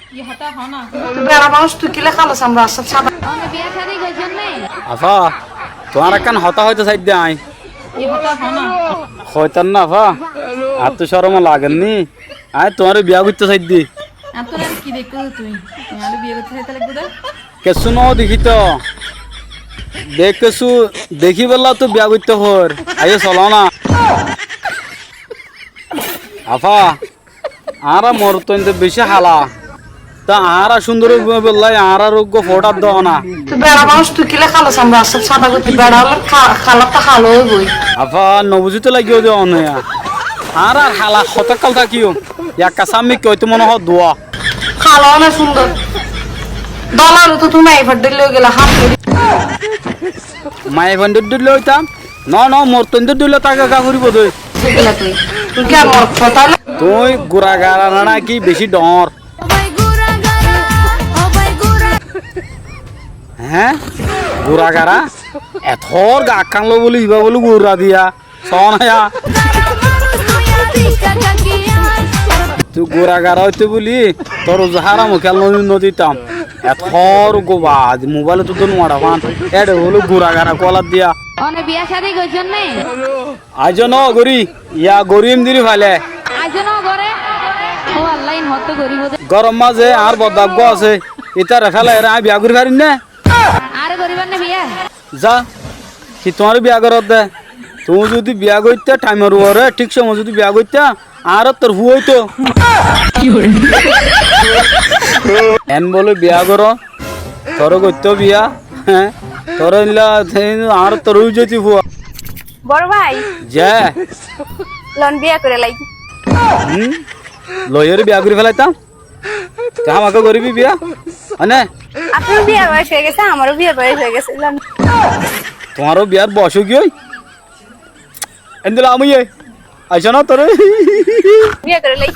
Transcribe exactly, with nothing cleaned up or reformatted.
Ki hotá hoó na? Tui beça manúic, tui kiyólla hálos, añára sób sáda. One biyá cádi goijjón né? Afá, tuáñre ekkán hotá hoitó saidde aññí. Ki hotá hoó na? Hoitám na afá, añáttu córom lager ni? Aññí tuáñre biyá goittó saidde. Añáttu ar ki deikkó tui? Tui añáre biyá goittó saitó laiggó de? Kessú no dekí to. Bek kessú dekí bolla to biyá goittó hoór. Aiyó soló na. Afá, añára morottóin to bicí hala. Te añára cúndor óibo bolla añárar uggúa fótha do na. Tui beça manúic, tui kiyólla hálos, añára sób sáda goittó, beça óile ká-, hala to hala óiboi. Afá, no buzí to laiggó de one. Añára hala hotákkal tákiyum. Ekka sámmi ki óito mone hoó duwa. Hala óna cúndor. Dólar to tui maiyafuain dóilla óigela hám. Maiyafuain dóilla óitam? No, no, morottóin dóilla táka foribó de. Sigila tui. Tui ki añár morot hotá hoile? Tui gura gara na náki bicí dhoóñr? Hé? Gura gara? Etór gakkán loi bóli ibá bóli gura diya. Soónaya. Tui gura gara óito bóli, tor uzu háram ókkol no, no ditam. Etór uggúa baade mobáilot uddún uañra fán. Éçe bóli gura gara kólar diya. One biyá cádi goijjón né? Aijjó no gorí, ya gorí em diri faile. Aijjó no goré? Ó Allah, in hottó goríbo de. Góror mazé añár bodda uggúa asé. Ítare félai ere aññí biyá gorí farim né? Añáre goríbar né biyá? Za, ki tuáñre biyá goródde? Tuñí zudi biyá goittá, thaimor uore thík somot zudi biyá goittá, añárar tor fua óito. Ki hoór? En bóle biyá goró, toré goittó biyá, hé? Toré illa, añárar tor ói zaito fua. Boro bái. Ze. Lon biyá gorí lái. Hm? Loiyóre biyá gorí félaitam? Tui hámaká goríbi biyá? Óne? Afnár biyar boyos ói giyói, añáró biyar boyos ói giyói, lon. Tuáñró biyar boyos ói giyói? Endilla amúiye. Aicá na toré. Biyá gorí loi.